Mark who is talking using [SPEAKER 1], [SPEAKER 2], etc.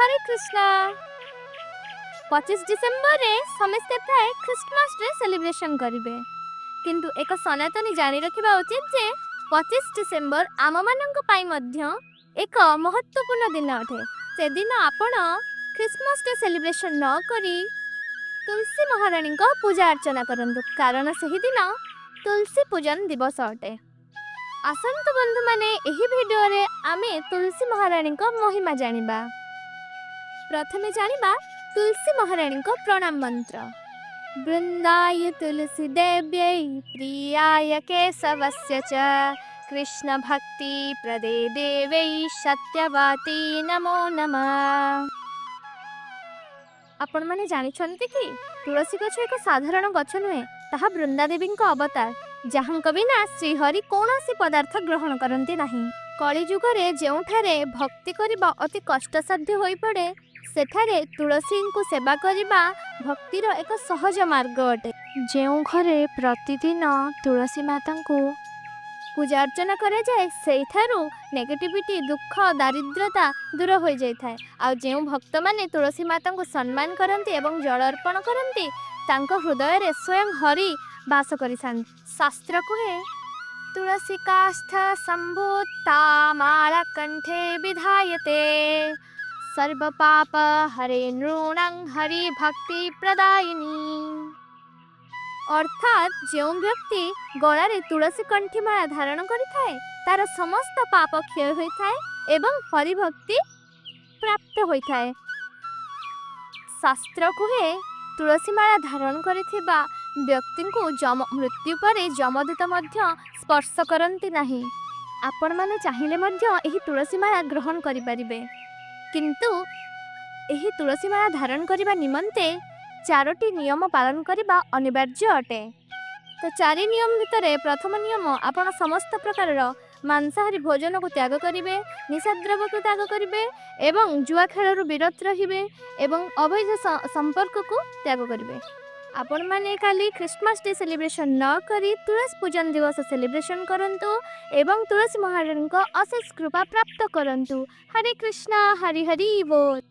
[SPEAKER 1] ହରେ କୃଷ୍ଣ। 25 ଡିସେମ୍ବରରେ ସମସ୍ତେ ପ୍ରାୟ ଖ୍ରୀଷ୍ଟମାସ ଡେ ସେଲିବ୍ରେସନ୍ କରିବେ, କିନ୍ତୁ ଏକ ସନାତନୀ ଜାଣି ରଖିବା ଉଚିତ ଯେ 25 ଡିସେମ୍ବର ଆମମାନଙ୍କ ପାଇଁ ମଧ୍ୟ ଏକ ମହତ୍ତ୍ୱପୂର୍ଣ୍ଣ ଦିନ ଅଟେ। ସେଦିନ ଆପଣ ଖ୍ରୀଷ୍ଟମାସ ଡେ ସେଲିବ୍ରେସନ୍ ନ କରି ତୁଳସୀ ମହାରାଣୀଙ୍କ ପୂଜା ଅର୍ଚ୍ଚନା କରନ୍ତୁ, କାରଣ ସେହିଦିନ ତୁଳସୀ ପୂଜନ ଦିବସ ଅଟେ। ଆସନ୍ତୁ ବନ୍ଧୁମାନେ, ଏହି ଭିଡ଼ିଓରେ ଆମେ ତୁଳସୀ ମହାରାଣୀଙ୍କ ମହିମା ଜାଣିବା। ପ୍ରଥମେ ଜାଣିବା ତୁଳସୀ ମହାରାଣୀଙ୍କ ପ୍ରଣାମ ମନ୍ତ୍ର। ବୃନ୍ଦାୟ ତୁଳସୀ ଦେବ୍ୟୈ ପ୍ରିୟାୟ କେଶବସ୍ୟ ଚ କୃଷ୍ଣ ଭକ୍ତି ପ୍ରଦେ ଦେବ୍ୟୈ ସତ୍ୟବତ୍ୟୈ ନମୋ ନମଃ। ଆପଣମାନେ ଜାଣିଛନ୍ତି କି ତୁଳସୀ ଗଛ ଏକ ସାଧାରଣ ଗଛ ନୁହେଁ? ତାହା ବୃନ୍ଦାଦେବୀଙ୍କ ଅବତାର, ଯାହାଙ୍କ ବିନା ଶ୍ରୀହରି କୌଣସି ପଦାର୍ଥ ଗ୍ରହଣ କରନ୍ତି ନାହିଁ। କଳିଯୁଗରେ ଯେଉଁଠାରେ ଭକ୍ତି କରିବା ଅତି କଷ୍ଟସାଧ୍ୟ ହୋଇପଡ଼େ, ସେଠାରେ ତୁଳସୀଙ୍କୁ ସେବା କରିବା ଭକ୍ତିର ଏକ ସହଜ ମାର୍ଗ ଅଟେ।
[SPEAKER 2] ଯେଉଁ ଘରେ ପ୍ରତିଦିନ ତୁଳସୀ ମାତାଙ୍କୁ
[SPEAKER 1] ପୂଜା ଅର୍ଚ୍ଚନା କରାଯାଏ, ସେଇଠାରୁ ନେଗେଟିଭିଟି, ଦୁଃଖ, ଦାରିଦ୍ରତା ଦୂର ହୋଇଯାଇଥାଏ। ଆଉ ଯେଉଁ ଭକ୍ତମାନେ ତୁଳସୀ ମାତାଙ୍କୁ ସମ୍ମାନ କରନ୍ତି ଏବଂ ଜଳ ଅର୍ପଣ କରନ୍ତି, ତାଙ୍କ ହୃଦୟରେ ସ୍ୱୟଂ ହରି ବାସ କରିଥାନ୍ତି। ଶାସ୍ତ୍ର କୁହେ, ତୁଳସୀ କାଷ୍ଠ ସମ୍ଭୂତା ମାଳା କଣ୍ଠେ ବିଧାୟତେ, ସର୍ବ ପାପ ହରେ ନୃଣାଂ ହରି ଭକ୍ତି ପ୍ରଦାୟିନୀ। ଅର୍ଥାତ୍ ଯେଉଁ ବ୍ୟକ୍ତି ଗଳାରେ ତୁଳସୀ କଣ୍ଠିମାଳା ଧାରଣ କରିଥାଏ, ତାର ସମସ୍ତ ପାପ କ୍ଷୟ ହୋଇଥାଏ ଏବଂ ହରିଭକ୍ତି ପ୍ରାପ୍ତ ହୋଇଥାଏ। ଶାସ୍ତ୍ର କୁହେ, ତୁଳସୀ ମାଳା ଧାରଣ କରିଥିବା ବ୍ୟକ୍ତିଙ୍କୁ ଯମ ମୃତ୍ୟୁ ପରେ ଯମଦୂତ ମଧ୍ୟ ସ୍ପର୍ଶ କରନ୍ତି ନାହିଁ। ଆପଣମାନେ ଚାହିଁଲେ ମଧ୍ୟ ଏହି ତୁଳସୀ ମାଳା ଗ୍ରହଣ କରିପାରିବେ, କିନ୍ତୁ ଏହି ତୁଳସୀ ମାଳା ଧାରଣ କରିବା ନିମନ୍ତେ ଚାରୋଟି ନିୟମ ପାଳନ କରିବା ଅନିବାର୍ଯ୍ୟ ଅଟେ। ତ ଚାରି ନିୟମ ଭିତରେ ପ୍ରଥମ ନିୟମ, ଆପଣ ସମସ୍ତ ପ୍ରକାରର ମାଂସାହାରୀ ଭୋଜନକୁ ତ୍ୟାଗ କରିବେ, ନିଶାଦ୍ରବ୍ୟକୁ ତ୍ୟାଗ କରିବେ ଏବଂ ଜୁଆ ଖେଳରୁ ବିରତ ରହିବେ ଏବଂ ଅବୈଧ ସମ୍ପର୍କକୁ ତ୍ୟାଗ କରିବେ। ଆପଣମାନେ କାଲି ଖ୍ରୀଷ୍ଟମାସ ଡେ ସେଲିବ୍ରେସନ୍ ନ କରି ତୁଳସୀ ପୂଜନ ଦିବସ ସେଲିବ୍ରେସନ୍ କରନ୍ତୁ ଏବଂ ତୁଳସୀ ମହାରାଣୀଙ୍କ ଅଶେଷ କୃପା ପ୍ରାପ୍ତ କରନ୍ତୁ। ହରେ କୃଷ୍ଣ, ହରି ହରି ବୋଲ।